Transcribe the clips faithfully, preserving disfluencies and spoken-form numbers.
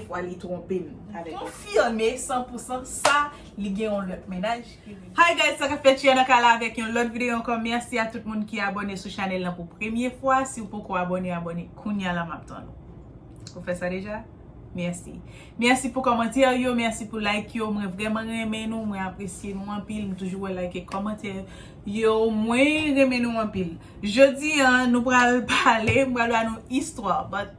Fwa li twonpe m avèk konfime san pou san sa, li gen yon lòt mennaj ki vini. Hi guys, sa k ap fèt? Chiana Kala avèk yon lòt videyo ankò. Mèsi a tout moun ki abòne sou chanèl lan pou premye fwa. Si w poko abòne, abòne kounya la, m ap tann ou. Ou fè sa deja? Mèsi. Mèsi pou kòmantè yo, mèsi pou like yo. Mwen vrèman renmen nou, mwen apresye nou anpil. M toujou wè like e kòmantè yo. Mwen renmen nou anpil. Jodi a, nou pral pale, m pral ba nou istwa, but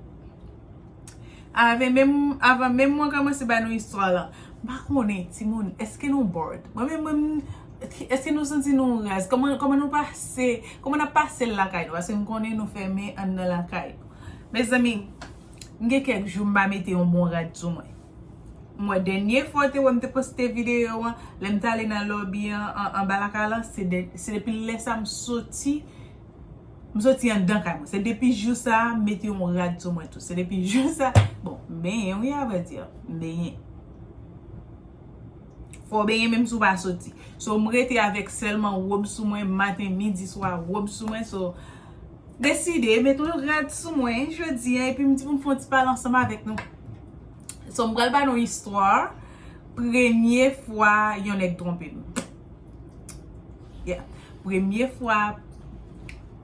avè menm, avan menm mwen kòmanse ba nou istwa lan, m pa konnen, timoun, èske nou bored? Mwen menm, mwen, èske nou santi nou raz? Kòman, kòman nou pase, kòman n ap pase l lakay nou? Paske m konnen nou fèmen anndan lakay nou. Mezanmi, m gen kèk jou m pa mete yon bon rad sou mwen. M wè dènye fwa w te wè m te poste videyo an, lè m t ale nan lobby an, an, anba lakay lan, se de, se depi lè sa m soti, m soti anndan kay mwen. Se depi jou sa a, m mete yon rad sou mwen tou. Se depi jou sa, bon, m benyen, wi, a vrè di, m benyen. Fò w benyen menm si w pa soti. So, m rete avèk sèlman wòb sou mwen, maten, midi, swa, wòb sou mwen. So, deside mete yon rad sou mwen jodi a, epi m di pou m fè yon ti pale ansanm avèk nou. So, m pral ba nou istwa premye fwa yon nèg twonpe m. Yeah. Premye fwa,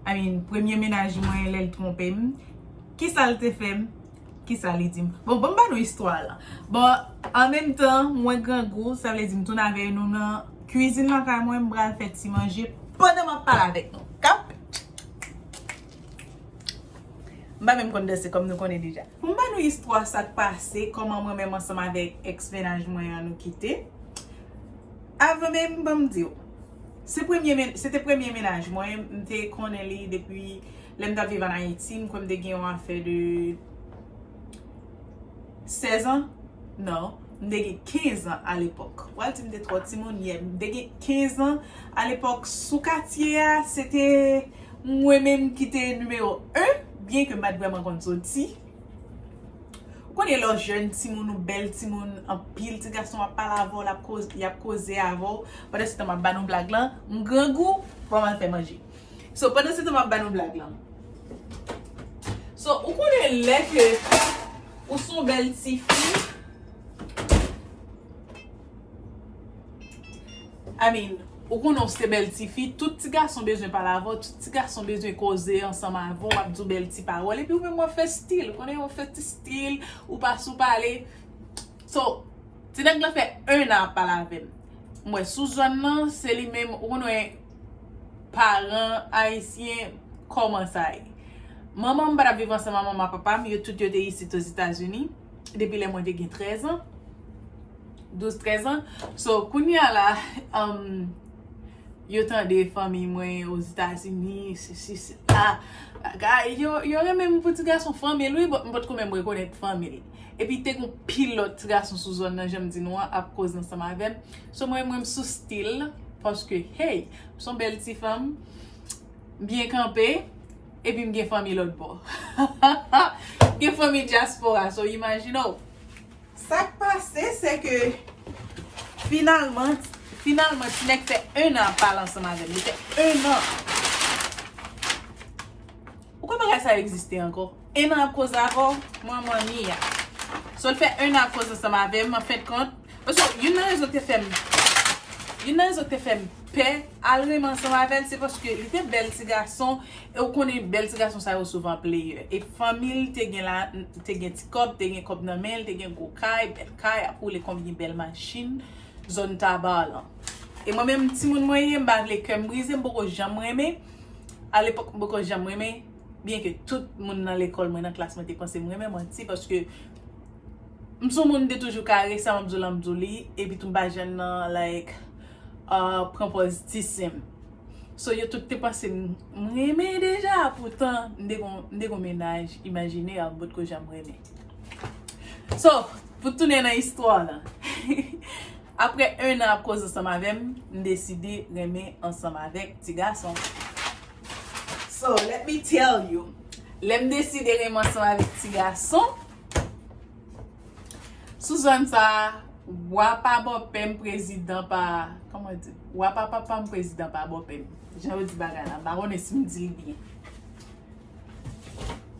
I mean, premye mennaj mwen, lè l twonpe m. Kisa l te fè m? Kisa li di m? Bon, ban m ba nou istwa lan. Bon, an menm tan, mwen grangou, sa vle di m tounen avè nou nan kwizin lakay mwen, m pral fè ti manje pandan m ap pale avèk nou. Kap? M pa menm konn danse kòm nou konnen deja. Pou m ba nou istwa sa k pase, kòman mwen menm ansanm avèk èks mennaj mwen an nou kite. Avan menm, ban m di w. Se premye men, se te premye mennaj mwen, m te konnen li depi lè m t ap viv ann Ayiti, m kwè m te gen yon afè de sèz an. Non, m te gen kenz an alepòk. W al di m te twò timoun, yeah, m te gen kenz an alepòk. Sou katye a, se te mwen menm ki te nimewo en, byen ke m pa t vrèman konn soti. Ou konnen lè w jèn timoun, ou bèl timoun, anpil ti gason ap pale avè w, l ap koz-, y ap koze avè w. Pandan se tan m ap ba nou blag lan, m grangou, ban m al fè manje. So, pandan se tan m ap ba nou blag lan. So, ou konnen lè ke ou s on bèl tifi, I mean, ou konnen w se bèl tifi, tout ti gason bezwen pale avè w, tout ti gason bezwen koze ansanm avè w, w ap di w bèl ti pawòl, epi ou menm w ap fè stil, ou konnen w ap fè ti stil, ou pa sou pale. So, ti nèg lan fè en an ap pale avè m. M wè sou zòn nan, se li menm, ou konnen paran ayisyen, kòman sa ye. Manman m pa t ap viv ansanm ak manman papa m, yo tout yo te isit Ozetazini, depi lè mwen te gen trèz an, douz, trèz an. So, kounye a la, um, yo tande fanmi mwen Ozetazini, sesi, sela, bagay, yo, yo renmen m pou ti gason fanmi l, wi, but m potko menm rekonèt fanmi l. Epi te gon pil lòt ti gason sou zòn nan, jan m di nou an, ap koze ansanm avè m. So, mwen, mwen m sou stil, paske, hey, m s on bèl ti fanm, m byen kanpe, epi m gen fanmi lòt bò. M gen fanmi dyaspora, so imajine w. Sa k pase, se ke finalman, finalman, ti nèg fè en an ap pale ansanm avè m. Li fè en an. Ou kwè bagay sa yo egziste ankò? En an ap koze avè w, manman mi a. So, l fè en an ap koze ansanm avè m, an fen de kont. Paske youn nan rezon k te fè m, youn nan rezon k te fè m pè al renmen ansanm avè l, se paske li te bèl ti gason, e ou konnen bèl ti gason sa yo souvan player. E fanmi l te gen la, te gen ti kòb, te gen kòb nan men l, te gen gwo kay, bèl kay, ap woule konbyen bèl machin, zòn Taba lan. E mwen menm, timoun mwen ye, m pa vle kè m brize, m poko janm renmen. Alepòk, m poko janm renmen. Byen ke tout moun nan lekòl mwen, nan klas mwen te panse m renmen, manti, paske m s on moun m te toujou kare, sa m ap di w la m di w li, epi tou m pa janm nan, like, uh, pran pòz ti sè m. So, yo tout te panse m, m renmen deja, poutan m te gon, m te gon mennaj imajinè a, m potko janm renmen. So, pou tounen nan istwa lan. Apre en an ap koze ansanm avè m, m deside renmen ansanm avèk ti gason. So, let me tell you. Lè m deside renmen ansanm avèk ti gason, sou zòn sa a, wa pa bòpè m prezidan pa, kòman di? Wa pa papa m prezidan pa bòpè m. Jan yo di bagay la, m pa konnen si m di l byen.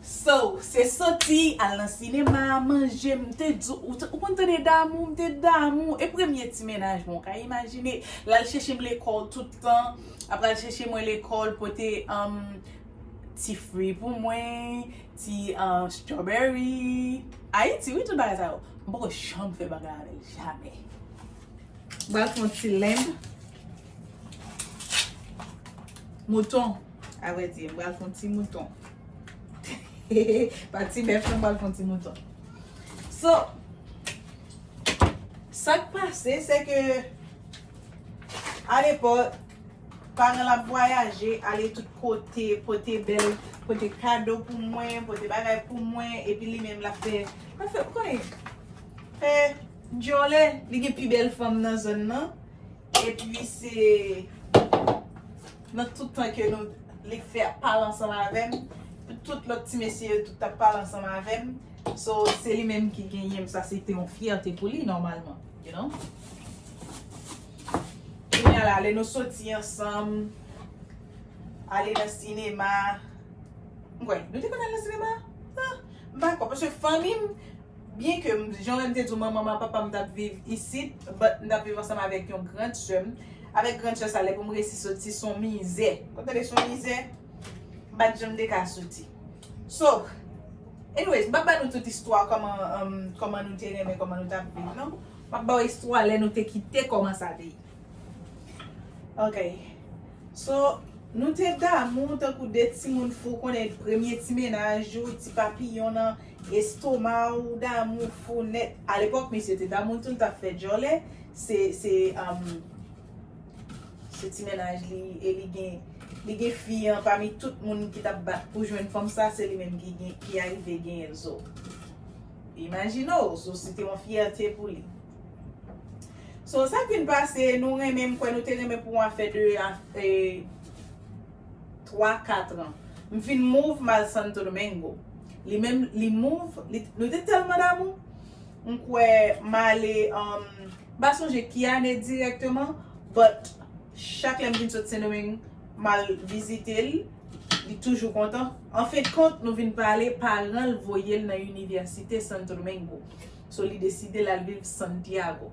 So, se soti, al nan sinema, manje, m te di, ou, ou konn tande damou, m te damou. E premye ti mennaj mwen, ou ka imajine, l al chèche m lekòl tout tan, apre al chèche mwen lekòl, pote um, ti fwi pou mwen, ti uh, strawberry. Ayiti, wi, tout bagay sa yo. M poko janm fè bagay avè l, jamè. M pral fè yon ti lenb mouton. Avrèdi, m pral fè yon ti mouton. Pa ti bèf, non, m pral fè yon ti mouton. So, sa k pase, se ke alepòk, paran l ap vwayaje, ale tout kote, pote bèl, pote kado pou mwen, pote bagay pou mwen, epi li menm l ap fè, l ap fè, ou konnen, fè djòlè, li gen pi bèl fanm nan zòn nan. Epi se nan tout tan ke nou, li fè ap pale ansanm avè m, tout lòt ti mesye yo tout t ap pale ansanm avè m. So, se li menm ki genyen m, sa se te yon fyète pou li nòmalman, you know. Kounye a la, lè nou soti ansanm, ale nan sinema, m kwè, nou te konn al nan sinema? Ah, m pa kwè, paske fanmi m, byen ke m, jan m te di w, manman m ak papa m t ap viv isit, but m t ap viv ansanm avèk yon grand sè m. Avèk grand sè sa, lè pou m resi soti, se yon mizè. Ou tande, se yon mizè, m pa t janm te ka soti. So, anyways, m p ap ba nou tout istwa kòman, um, kòman nou te renmen, kòman nou t ap viv, non. M ap ba w istwa lè nou te kite kòman sa te ye. Ok. So, nou te damou tankou de timoun fou, konnen premye ti mennaj ou, ti papiyon nan estoma w, damou fou nèt. Alepòk, misye te damou tou, l t ap fè djòlè. Se, se, um, se ti mennaj li, e li gen, li gen fi an, pami tout moun ki t ap bat pou jwenn fanm sa, se li menm ki gen, ki arive genyen l. So, imajine w, so, se te yon fyète pou li. So, sa k vin pase, nou renmen, m kwè nou te renmen pou yon afè de, a, e, twa, kat an. M vin move, m al Santo Domingo. Li menm, li move, li, nou te tèlman damou. M kwè m ale, um, m pa sonje ki ane dirèkteman, but chak lè m vin sot Sendomeng, m al vizite l, li toujou kontan. Anfendkont, nou vin pale, paran l voye l nan inivèsite Santo Domingo. So, li deside l al viv Santiago.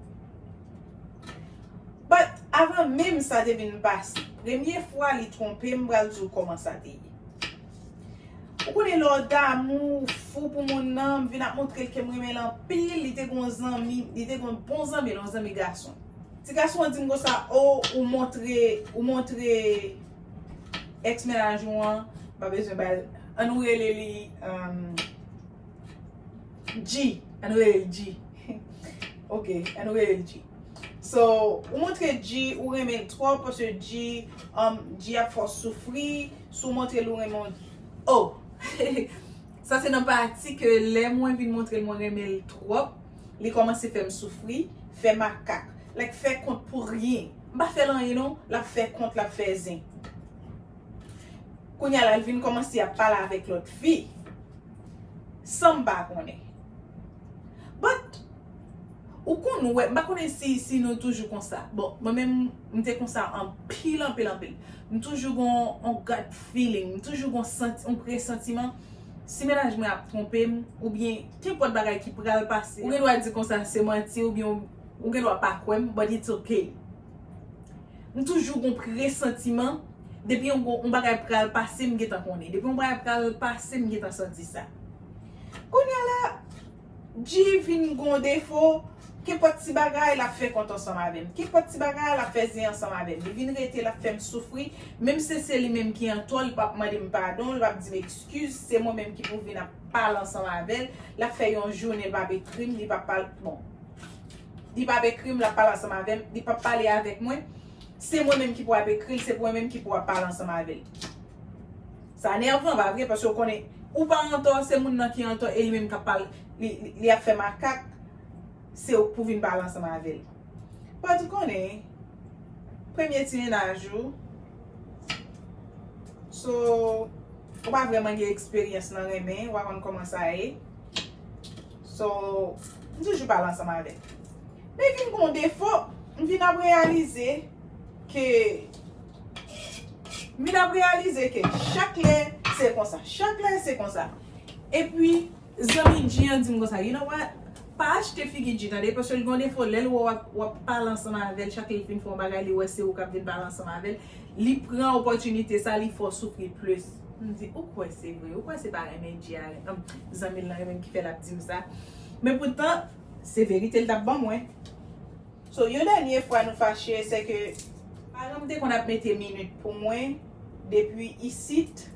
But, avan menm sa te vin pase, premye fwa li twonpe m, m pral di w kòman sa te ye. Ou konnen lè w damou, ou fou pou moun nan, m vin ap montre l ke m renmen l anpil, li te gon zanmi, li te gon bon zanmi, yon zanmi gason. Ti gason an di m konsa, o, ou montre, ou montre èks mennaj ou an, pa bezwen ba l, ann nou rele li, um, G, ann rele l G. Ok, ann rele l G. So, ou montre G, ou renmen l twòp, paske G, um, G ap fè w soufri, si w montre l ou renmen l, oh! Sa se nan pati ke lè mwen vin montre l mwen renmen l twòp, li kòmanse fè m soufri, fè makak. Like, fè kont pou ryen. M pa fè l anyen non, l ap fè kont, l ap fè zen. Kounye a la, l vin kòmanse ap pale avèk lòt fi. San m pa konnen. But, ou konn wè, m pa konnen si, si nou toujou konsa. Bon, mwen menm, m te konsa anpil, anpil, anpil. M toujou gon on gut feeling, m toujou gon santi, on presantiman. Si mennaj mwen ap twonpe m, oubyen kenpòt bagay ki pral pase, ou gen dwa di konsa se manti, oubyen ou, ou gen dwa pa kwè m, but it's okay. M toujou gon presantiman, depi yon, yon bagay pral pase, m gentan konnen. Depi yon bagay pral pase, m gentan santi sa. Kounye a la, G vin gon defo, kenpòt ti bagay, l ap fè kont ansanm avè m. Kenpòt ti bagay, l ap fè zen ansanm avè m. Li vin rete, l ap fè m soufri. Menm si se li menm ki antò, li p ap mande m padon, li p ap di m ekskiz. Se mwen menm ki pou vin ap pale ansanm avè l. L ap fè yon jounen, l p ap ekri m, li p ap pale, bon. Li p ap ekri m, l ap pale ansanm avè m, li p ap pale avèk mwen. Se mwen menm ki pou ap ekri l, se mwen menm ki pou ap pale ansanm avè l. Sa nèvan, pa vre? Paske w konnen, ou pa antò, se moun nan ki antò, e li menm k ap pale, li, li, li ap fè makak, se ou k pou vin pale ansanm avè l. But ou konnen, premye ti mennaj ou, so, ou pa vrèman gen eksperyans nan renmen, ou pa konn kòman sa ye. So, m toujou pale ansanm avè l. Men vin gon defo, m vin ap reyalize ke, m vin ap reyalize ke chak lè se konsa, chak lè se konsa. Epi, zanmi G an di m konsa, "You know what? Pa achte figi G tande, paske l gen yon defo, lè l wè w ap, w ap pale ansanm avè l, chak lè l fin fè yon bagay, li wè se ou k ap vin pale ansanm avè l, li pran opòtinite sa, li fè w soufri plis." M di, "Ou kwè se vre? Ou kwè se pa renmen G a, um, zanmi l lan renmen m ki fè l ap di m sa?" Men poutan, se verite l t ap ban mwen. So, yon dènye fwa nou fache, se ke paran m te konn ap mete minit pou mwen depi isit,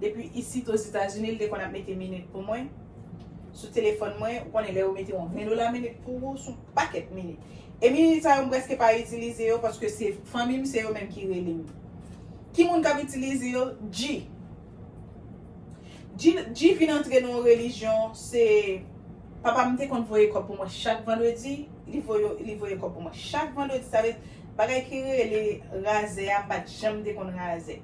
depi isit Ozetazini, li te konn ap mete minit pou mwen sou telefòn mwen. Ou konnen lè yo mete yon ven dola minit pou ou, se yon pakèt minit. E minit sa yo, m prèske pa itilize yo paske se fanmi m, se yo menm ki rele m. Ki moun k ap itilize yo? G. G, G vin antre nan yon relijyon, se papa m te konn voye kòb pou mwen chak vandredi, li voye, li voye kòb pou mwen chak vandredi, sa vle bagay ki rele razè a, m pa t janm te konn razè.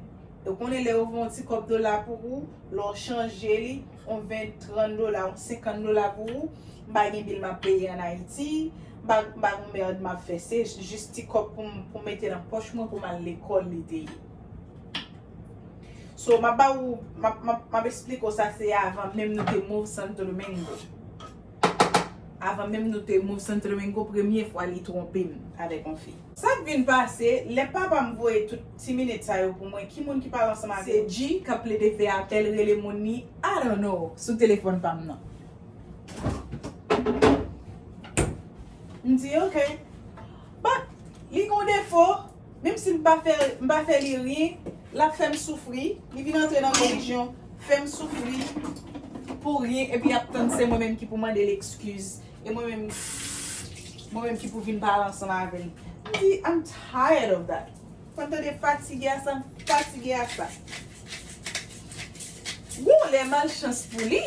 Ou konnen lè yo voye yon ti kòb dola pou ou, lè w chanje li, yon ven, trant dola, yon senkant dola pou ou, m pa gen bil m ap peye ann Ayiti, m pa, m pa gen mèd m ap fè, se jis ti kòb pou m, pou m mete nan pòch mwen pou m al lekòl li te ye. So, m ap ba ou, m ap, m ap, m ap eksplike w sa se avan menm nou te move Santo Domingo. Avan menm nou te move Santo Domingo, premye fwa li twonpe m avèk yon fi. Sa k vin pase, lè papa m voye tout ti minit sa yo pou mwen, ki moun ki pale ansanm avè l? Se G k ap plede fè apèl, rele moun ni, I don't know, sou telefòn pa m nan. M di, "Ok." But, li gon defo, menm si m pa fè, m pa fè li ryen, l ap fè m soufri, li vin antre nan relijyon, fè m soufri pou ryen, epi ap tann se mwen menm ki pou mande l ekskiz, e mwen menm, mwen menm ki pou vin pale ansanm avè l. M di, "I'm tired of that." Fò n tande fatige a sa, m fatige a sa. Gon lè malchans pou li.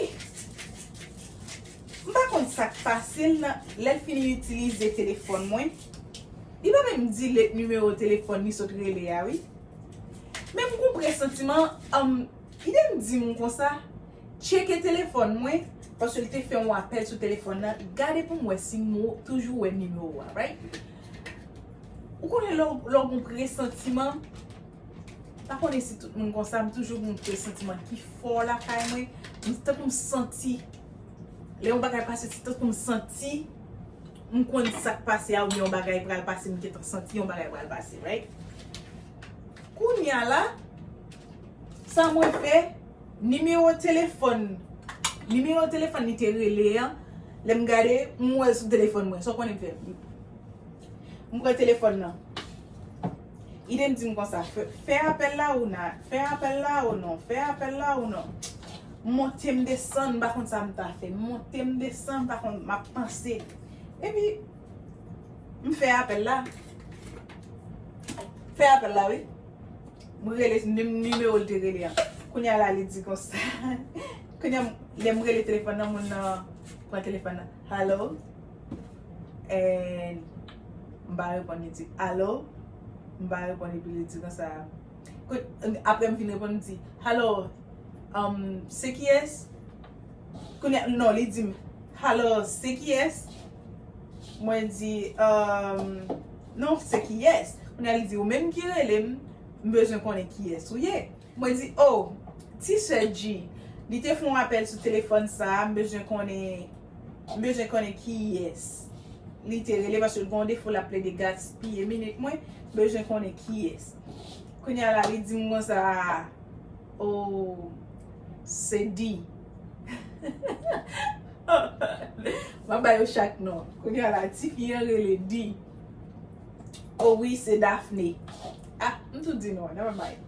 M pa konn sa k pase l nan, lè l fin itilize telefòn mwen. Li pa menm delete nimewo telefòn li sot rele a, wi. Men m gon presantiman, um, ide m di m konsa, tcheke telefòn mwen, paske l te fè yon apèl sou telefòn nan, gade pou m wè si m toujou wè nimewo a, right? Ou konnen lè w, lè w gon presantiman, pa konnen si tout moun konsa, m toujou gon presantiman ki fò lakay mwen, m tankou m santi, lè yon bagay pase, se tankou m santi, m konn sa k pase a, oubyen yon bagay pral pase, m gentan santi yon bagay pral pase, right? Kounye a la, sa mwen fè, nimewo telefòn, nimewo telefòn li te rele an, lè m gade, m wè l sou telefòn mwen. Sa w konnen m fè? M pran telefòn nan. Ide m di m konsa, fè, fè apèl la ou nan, fè apèl la ou non, fè apèl la ou non. M monte m desann, m pa konn sa m ta fè. M monte m desann, m pa konn, m ap panse. Epi, m fè apèl la. Fè apèl la, wi. M rele nim-, nimewo l te rele an. Kounye a la, li di konsa. Kounye a, lè m rele telefòn nan, moun nan pran telefòn nan. "Hello?" And m pa reponn, li di, "Alo?" M pa reponn, epi li di konsa. Kou-, apre m fin reponn, m di, "Hello, um, se kiyès?" Kounye a, non, li di m, "Hello, se kiyès?" Mwen di, um, "Non, se kiyès?" Kounye a, li di, "Ou menm ki rele m, m bezwen konnen kiyès ou ye." Mwen di, "Oh, ti sè G, li te fè yon apèl sou telefòn sa a, m bezwen konnen, m bezwen konnen kiyès li te rele, paske l gen yon defo l ap plede gaspiye minit mwen, m bezwen konnen kiyès." Kounye a la, li di m konsa, "Oh, se D." M ap ba yo chak non. Kounye a la, tifi an rele D. "Oh wi, se Daphne." Ah, m tou di non, never mind.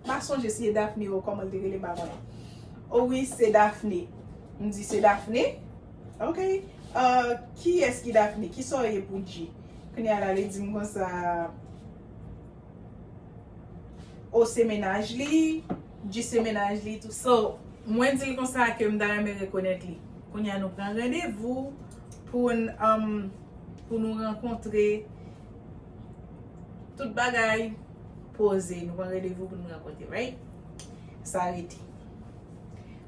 M pa sonje si e Daphne ou kòman l te rele, m pa konnen. "Oh wi, se Daphne." M di, "Se Daphne? Ok. Uh, kiyès ki Daphne? Kisa w ye pou G?" Kounye a la, li di m konsa, "Oh, se mennaj li, G se mennaj li, tou." So, mwen di l konsa ke m ta renmen rekonèt li. Kounye a, nou pran randevou pou n, um, pou nou rankontre. Tout bagay poze, nou pran randevou pou nou rankontre, right? Sa rete.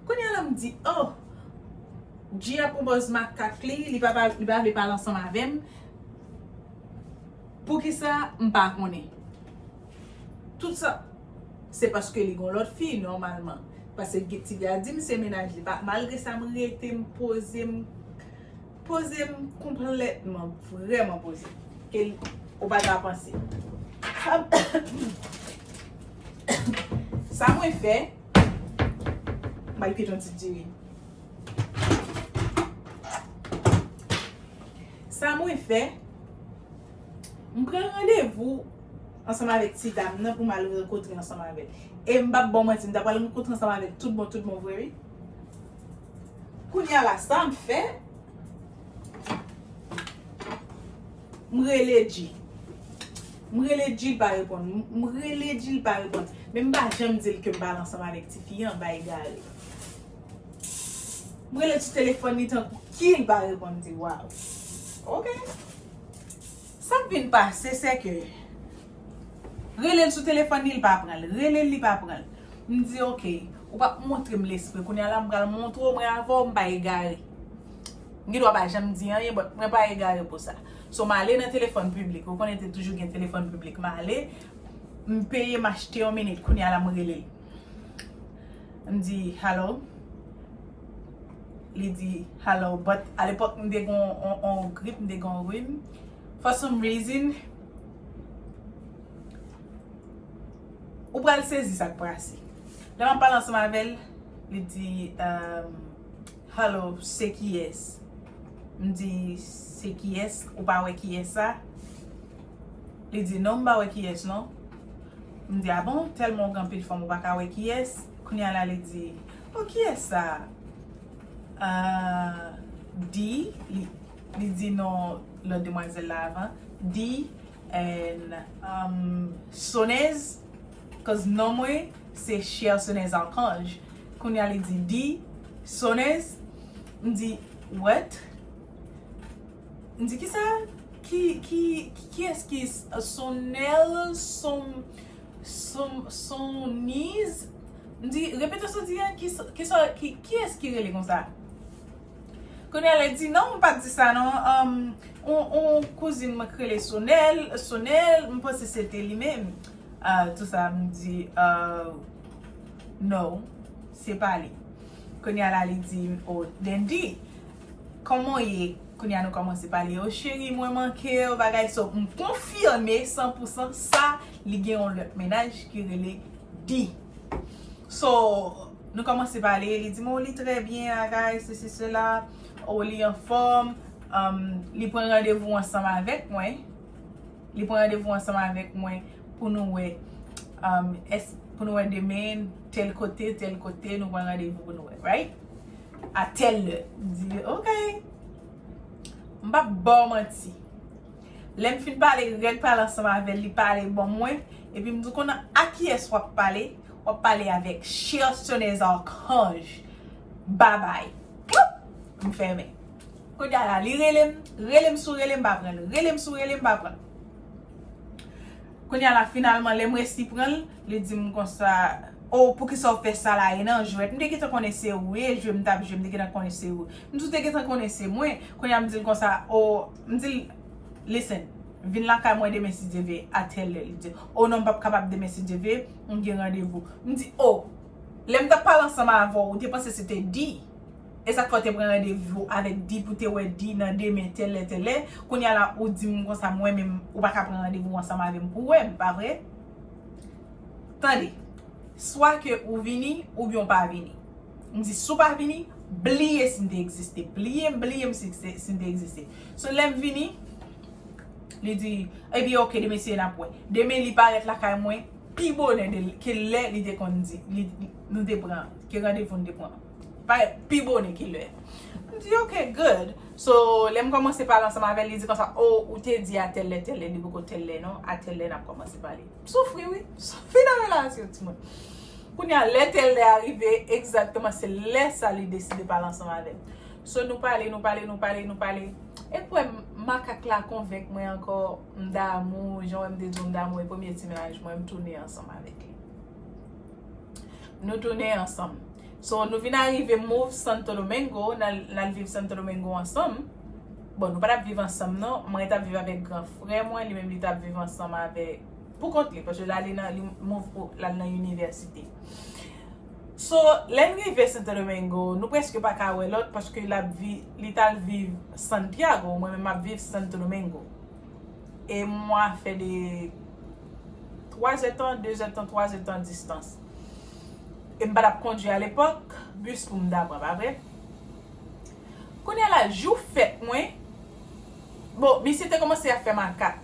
Kounye a la, m di, "Oh, G ap pran pòz makak li, li pa, pa, li pa vle pale ansanm avè m." Poukisa? M pa konnen. Tout sa, se paske li gon lòt fi, nòmalman. Paske Tigra di m se mennaj li. Pa, malgre sa, m rete, m poze, m poze m konplètman, vrèman poze. Ke l, ou pa ta panse. Sa, sa mwen fè, m al kite yon ti diri. Sa mwen fè, m pran randevou ansanm avèk ti dam nan pou m al rankontre ansanm avè l. E m p ap ba w manti, m ta pral rankontre ansanm avè l tout bon, tout bon vre, wi. Kounye a la, sa m fè, m rele G. M rele G, li pa reponn. M, m rele G, li pa reponn. Men m pa janm di l ke m pral ansanm avèk tifi an, bay egare. M rele sou telefòn li tankou ki l pa reponn, m di, "Waw." Ok. Sa k vin pase, se ke rele l sou telefòn li, li pa pran l. Rele l, li pa pran l. M di, "Ok, ou p ap montre m lespri." Kounye a la, m pral montre w, mwen avè w, m pa egare. M gen dwa pa janm di anyen, but mwen pa egare pou sa. So, m ale nan telefòn piblik. Ou konnen te toujou gen telefòn piblik. M ale, m peye, m achte yon minit. Kounye a la, m rele l. M di, "Hello." Li di, "Hello." But alepòk, m te gen yon, yon, yon grip, m te gen yon rim. For some reason, ou pral sezi sa k pase. Lè m ap pale ansanm avè l, li di, um, "Hello, se kiyès?" M di, "Se kiyès? Ou pa wè kiyès sa?" Li di, "Non, m pa wè kiyès, non." M di, "A bon? Tèlman w gen anpil fanm, ou pa ka wè kiyès?" Kounye a la, li di, "O, kiyès sa?" Ah, D, li, li di non lòt demwazèl la avan. D, and, um, Sonèz, 'cause non mwen, se Chère Sonèz Archange. Kounye a, li di, "D, Sonèz." M di, "What?" M di, "Kisa? Ki, ki, ki, kiyès ki s-, Sonèl, Son, Son, Soniz?" M di, "Repete sa w di a, ki, ki, ki, kiyès ki rele konsa?" Kounye a, li di, "Non, m pa t di sa, non. Um, on, on kouzin mwen ki rele Sonèl, Sonèl, m panse se te li menm." Ah, tout sa, m di, ah, "No, se pa li." Kounye a la, li di, "O, Dandy, kòman w ye?" Kounye a, nou kòmanse pale, "O, cheri, mwen manke w, bagay." So, m konfime san pou san sa, li gen yon lòt mennaj ki rele D. So, nou kòmanse pale, li di, "O, li trè byen, bagay, sesi, sela. O, li anfòm. Um, li pran randevou ansanm avèk mwen." Li pran randevou ansanm avèk mwen pou nou wè, um, es-, pou nou wè demen, tèl kote, tèl kote, nou pran randevou pou nou wè, right? A tèl lè. M di, "Ok." M p ap ba w manti. Lè m fin pale, rèd pale ansanm avè l, li pale ban mwen, epi m di, "Konnen a kiyès w ap pale?" W ap pale avèk Chère Sonèz Archange. Babay. Ploup! M fèmen. Kounye a la, li rele m, rele m sou rele m pa pran l, rele m sou rele m pa pran l. Kounye a la, finalman, lè m resi pran l, li di m konsa, "O, poukisa w fè sa la, e nan jwèt?" M te gentan konnen se ou ye, jwe m t ap jwe, m te gentan konnen se ou. M tou te gentan konnen se mwen. Kounye a, m di l konsa, "O," m di l, "Listen, vin lakay mwen demen si Dye vle, a tèl lè." Li di, "O non, m p ap kapab demen si Dye vle, m gen randevou." M di, "O, lè m t ap pale ansanm avè w, ou te panse se te D? E sa k fè w te pran randevou avèk D pou te wè D nan demen, tèl lè, tèl lè. Kounye a la, ou di m konsa, mwen menm, ou pa ka pran randevou ansanm avè m pou w wè m, pa vre?" Tande, swa ke ou vini, oubyen w pa vini. M di, "Si w pa vini, bliye si m te egziste. Bliye m, bliye m si, si, si m te egziste." So, lè m vini, li di, "Ebyen, ok, demen si n ap wè." Demen, li parèt lakay mwen pi bonè de, ke lè li te konn di, li, nou te pran, ke randevou n te pran. Parèt pi bonè ke lè. M di, "Ok, good." So, lè m kòmanse pale ansanm avè l, li di konsa, "O, ou te di a tèl lè, tèl lè, li poko tèl lè, non, a tèl lè n ap kòmanse pale." M soufri, wi. M soufri nan relasyon, timoun. Kounye a, lè tèl lè a rive, egzakteman, se lè sa li deside pale ansanm avè m. So, nou pale, nou pale, nou pale, nou pale. E kwè m, makak la konvenk mwen ankò, m damou, jan w wè m te di w m damou, e premye ti mennaj mwen, m tounen ansanm avèk li. Nou tounen ansanm. So, nou vin arive move Santo Domingo, n al, n al viv Santo Domingo ansanm. Bon, nou pa t ap viv ansanm, non. Mwen t ap viv avèk gran frè mwen, li menm li t ap viv ansanm avèk, pou kont li, paske l ale nan, li move pou, l al nan inivèsite. So, lè n rive Santo Domingo, nou prèske pa ka wè lòt paske l ap vi, li t al viv Santiago, mwen menm m ap viv Santo Domingo. E mwen fè de twa zèdtan, de zèdtan, twa zèdtan distans. E m pa t ap kondui alepòk, bis pou m ta pran, pa vre? Kounye a la, jou fèt mwen, bon, misye te kòmanse ap fè makak.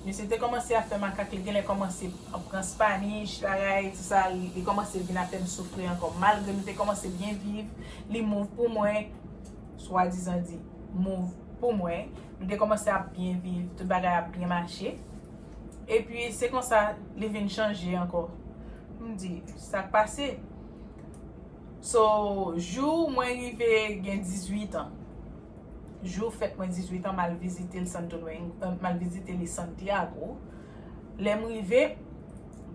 Misye te kòmanse ap fè makak, li genlè kòmanse ap pran Spanish, bagay, tout sa, li, li kòmanse vin ap fè m soufri ankò. Malgre nou te kòmanse byen viv, li move pou mwen, swadizan di move pou mwen. Nou te kòmanse ap byen viv, tout bagay ap byen mache. Epi se konsa, li vin chanje ankò. M di, sa k pase? So, jou mwen rive gen dizuit an, jou fèt mwen dizuit an, m al vizite l Santo Domingo, euh, m al vizite li Santiago. Lè m rive,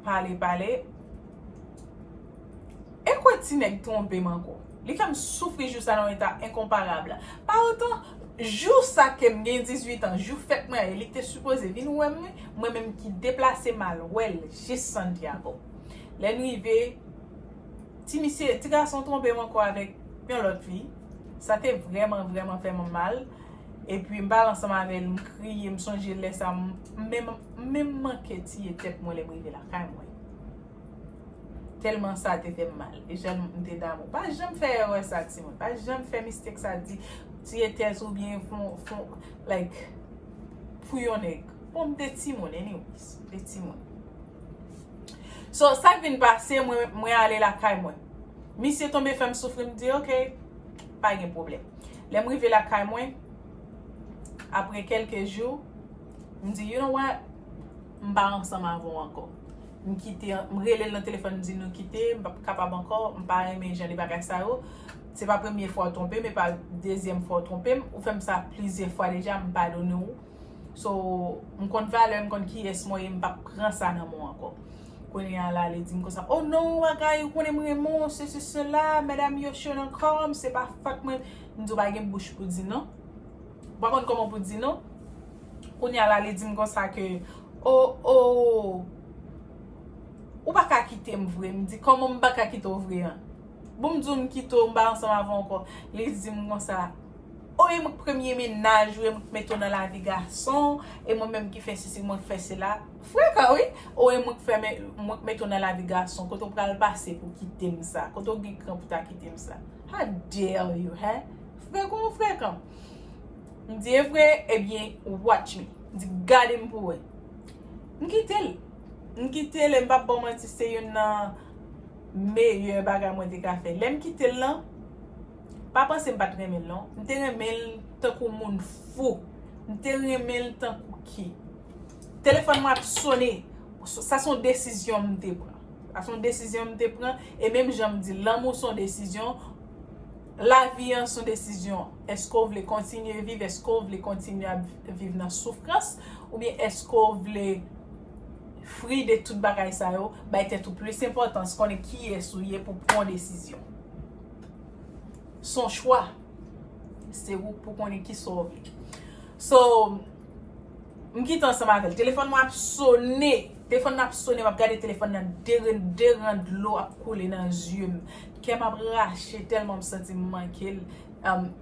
pale, pale. E kwè ti nèg twonpe m ankò. Li fè m soufri jou sa nan yon eta enkonparab. Pa otan, jou sa ke m gen dizuit an, jou fèt mwen an, e li te sipoze vin wè mwen, mwen menm ki deplase m al wè l jis Santiago. Lè n rive, ti misye, ti gason twonpe m ankò avèk yon lòt fi. Sa te vrèman, vrèman fè mwen mal. Epi m pale ansanm avè l, m kriye, m sonje lè sa, m menm, m menm manke tiye tèt mwen lè m rive lakay mwen. Tèlman sa te fè m mal. E jan m te damou. Pa janm fè erè sa, timoun. Pa janm fè mistake sa, di, tiye tèt ou byen fon, fon, like, pou yon nèg. Bon, m te timoun, anyways. M te timoun. So, sa k vin pase, mwen, mwen ale lakay mwen. Misye tonbe fè m soufri, m di, "Ok, pa gen pwoblèm." Lè m rive lakay mwen, apre kèlke jou, m di, "You know what? M pa ansanm avè w ankò." M kite, m rele l nan telefòn, m di, "Nou kite, m p ap kapab ankò, m pa renmen jan de bagay sa yo. Se pa premye fwa w twonpe m, e pa dezyèm fwa w twonpe m. Ou fè m sa plizyè fwa deja, m padone w." So, m konn valè m, konn kiyès mwen ye, m p ap pran sa nan men w ankò. Kounye a la, li di m konsa, "Oh non, bagay, ou konnen m renmen w, sesi, sela, medam yo cho nan kò m, se pa fòt mwen." M di w pa gen bouch pou di non. Ou pa konn kòman pou di non. Kounye a la, li di m konsa ke, "Oh, oh, ou pa ka kite m vre." M di, "Kòman m pa ka kite w vre an?" Bon, m di w m kite w, m pa ansanm avè w ankò. Li di m konsa, "O, e mwen k premye mennaj ou, e mwen k mete w nan lavi gason, e mwen menm ki fè sesi, mwen k fè sela." Frekan, wi. "O, e mwen k fè men, mwen k mete w nan lavi gason, kote w pral pase pou kite m sa? Kote w gen kran pou ta kite m sa? How dare you, hè?" Frekan, frekan. M di, "E vre?" Ebyen, watch me. M di, "Gade m pou wè." M kite l. M kite l, e m p ap ba w manti, se youn nan meyè bagay mwen te ka fè. Lè m kite l lan, pa panse m pa t renmen l non. M te renmen l tankou moun fou. M te renmen l tankou ki. Telefòn mwen ap sone. Sa se yon desizyon m te pran. Sa se yon desizyon m te pran. E menm jan m di, lanmou se yon desizyon. Lavi an se yon desizyon. Èske w vle kontinye viv? Èske w vle kontinye ap viv nan soufrans? Oubyen èske w vle fri de tout bagay sa yo, bay tèt ou plis enpòtans, konnen kiyès ou ye pou pran yon desizyon? Se yon chwa. Se ou pou konnen kisa w vle. So, m kite ansanm avè l. Telefòn mwen ap sone. Telefòn nan ap sone, m ap gade telefòn nan, de, de ran dlo ap koule nan zye m. Kè m ap rache tèlman m santi m manke l. Um,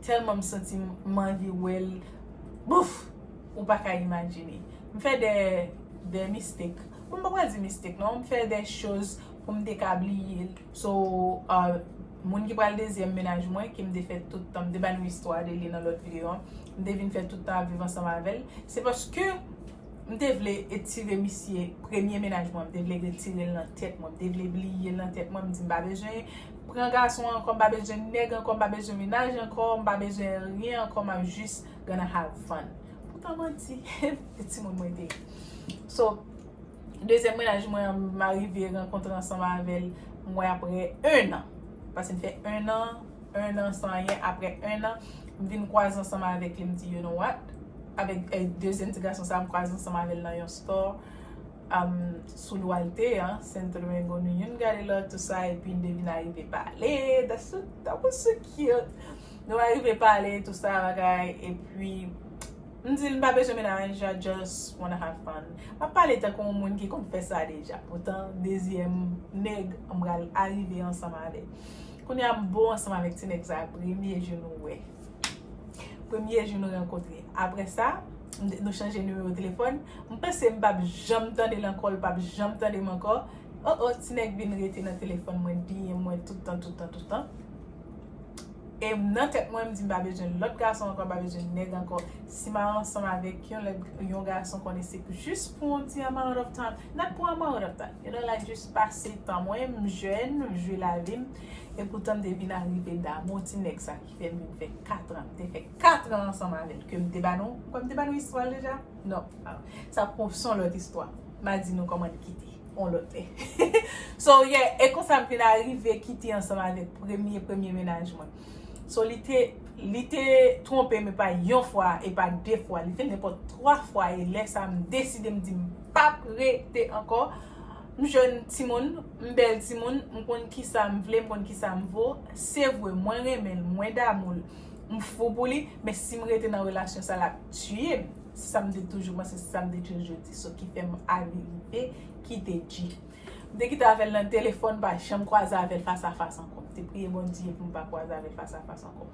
tèlman m santi m anvi wè l. Bouf! Ou pa ka imajine. M fè de, de mistake. Bon, m pa pral di mistake, non. M fè de choz pou m te ka bliye l. So, uh, moun ki pral dezyèm mennaj mwen, ke m te fè tout tan, m te ba nou istwa de li nan lòt videyo an. M te vin fè tout tan ap viv ansanm avè l. Se paske m te vle etire misye, premye mennaj mwen, m te vle retire l nan tèt mwen, m te vle bliye l nan tèt mwen, m di m pa bezwen pran gason ankò, m pa bezwen nèg ankò, m pa bezwen mennaj ankò, m pa bezwen anyen ankò, m ap jis gonna have fun. Poutan manti, e timoun mwen te ye. So, dezyèm mennaj mwen an, m arive rankontre ansanm avè l, m wè apre en an. Paske m fè en an, en an san anyen, apre en an, m vin kwaze ansanm avèk li, m di, "You know what?" Avèk, eh, dezyèm ti gason sa, m kwaze ansanm avè l nan yon store, um, sou Duarte an, Santo Domingo, nou youn gade lòt, tout sa, epi n te vin arive pale, that's so, that was so cute. Nou arive pale, tout sa, bagay, epi M di l m pa bezwen mennaj, I just wanna have fun. M ap pale tankou yon moun ki konn fè sa deja. Poutan, dezyèm nèg m pral arive ansanm avè l. Kounye a m bon ansanm avèk ti nèg sa, premye jou nou wè. Premye jou nou rankontre. Apre sa, m- nou chanje nimewo telefòn. M panse m p ap janm tande l ankò, l p ap janm tande m ankò. Oh oh, ti nèg vin rete nan telefòn mwen, D M mwen tout tan, tout tan, tout tan. E nan tèt mwen, m di m pa bezwen lòt gason ankò, m pa bezwen nèg ankò. Si m a ansanm avèk yon lòt, yon gason, konnen se pou- jis pou yon ti amount of time. Not pou amount of time. You know, like, jis pase tan. Mwen, m jèn, m jwi lavi m. E poutan, m te vin arive damou ti nèg sa ki fè m vin fè kat an. M te fè kat an ansanm avè l. Ke m te ba nou, m kwè m te ba nou istwa l deja? Non. Ah, sa pou son lòt istwa. M a di nou kòman n kite. On lòt lè. So, yeah, e konsa m vin arive kite ansanm avèk premye, premye mennaj mwen. So, li te, li te twonpe m, e pa yon fwa, e pa de fwa. Li fè nenpòt twa fwa, e lè sa, m deside, m di, m p ap rete ankò. M jèn timoun, m bèl timoun, m konn kisa m vle, m konn kisa m vo. Se vre, mwen renmen l, mwen damou l, m fou pou li, men si m rete nan relasyon sa, l ap tiye m. Se sa m te toujou panse, se sa m te toujou di. So, ki fè m arive kite G. M te kite avè l nan telefòn, m pa janm kwaze avè l fas a fas ankò. M te priye Bondye pou m pa kwaze avè l fas a fas ankò.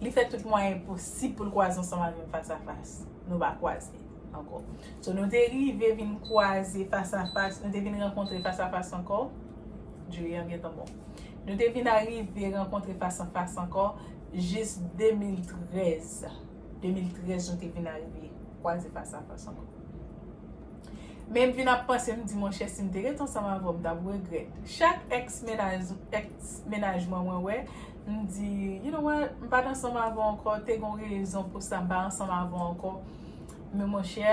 Li fè tout mwayen posib pou l kwaze ansanm avè m fas a fas. Nou pa kwaze ankò. So, nou te rive vin kwaze fas a fas, nou te vin rankontre fas a fas ankò. Julie an gentan bon. Nou te vin arive rankontre fas a fas ankò jis de mil trèz. De mil trèz, nou te vin arive kwaze fas a fas ankò. Men m vin ap panse, m di, monchè, si m te ret ansanm avè w, m t ap regrèt. Chak ex mennaj, ex mennaj mwen, mwen wè, m di, you know what, m pa t ansanm avè w ankò, te gen rezon pou sa, m pa ansanm avè w ankò. Men monchè,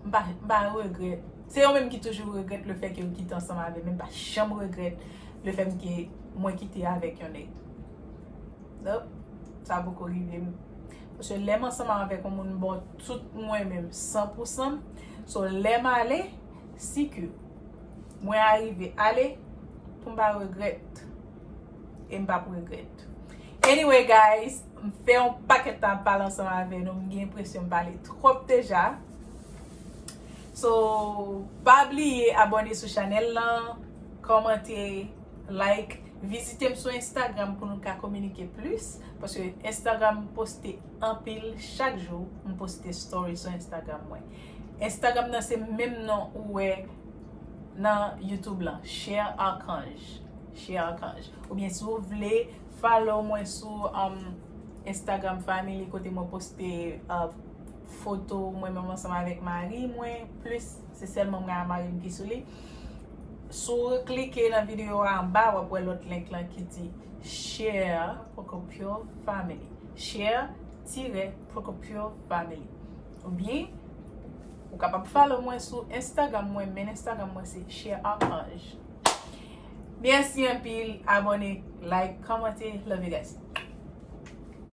m pa, m pa regrèt. Se yo menm ki toujou regrèt le fè ke yo kite ansanm avè m, men m pa janm regrèt le fè ke mwen kite avèk yon nèg. Nope, sa poko rive m. Paske lè m ansanm avèk yon moun, m ba w tout mwen menm, san pou san. So, lè m ale, si ke mwen arive ale, pou m pa regrèt. E m p ap regrèt. Anyway, guys, m fè yon pakèt tan ap pale ansanm avè nou, m gen enpresyon m pale twòp deja. So, pa bliye abòne sou chanèl lan, kòmante, like, vizite m sou Instagram pou nou ka kominike plis, paske Instagram m poste anpil, chak jou m poste story sou Instagram mwen. Instagram nan se menm non ou wè nan YouTube lan, Cher Archange. Cher Archange. Oubyen si w vle follow mwen sou um, Instagram family kote mwen poste uh, foto mwen menm ansanm avèk mari mwen, plis se sèlman mwen ak mari m ki sou li. Si w klike nan videyo a anba, w ap wè lòt link lan ki di Cher Procopio Family. Cher tire Procopio Family. Oubyen, ou kapab follow mwen sou Instagram mwen, men Instagram mwen se Cher Archange. Mèsi anpil, abòne, like, kòmante, love you guys.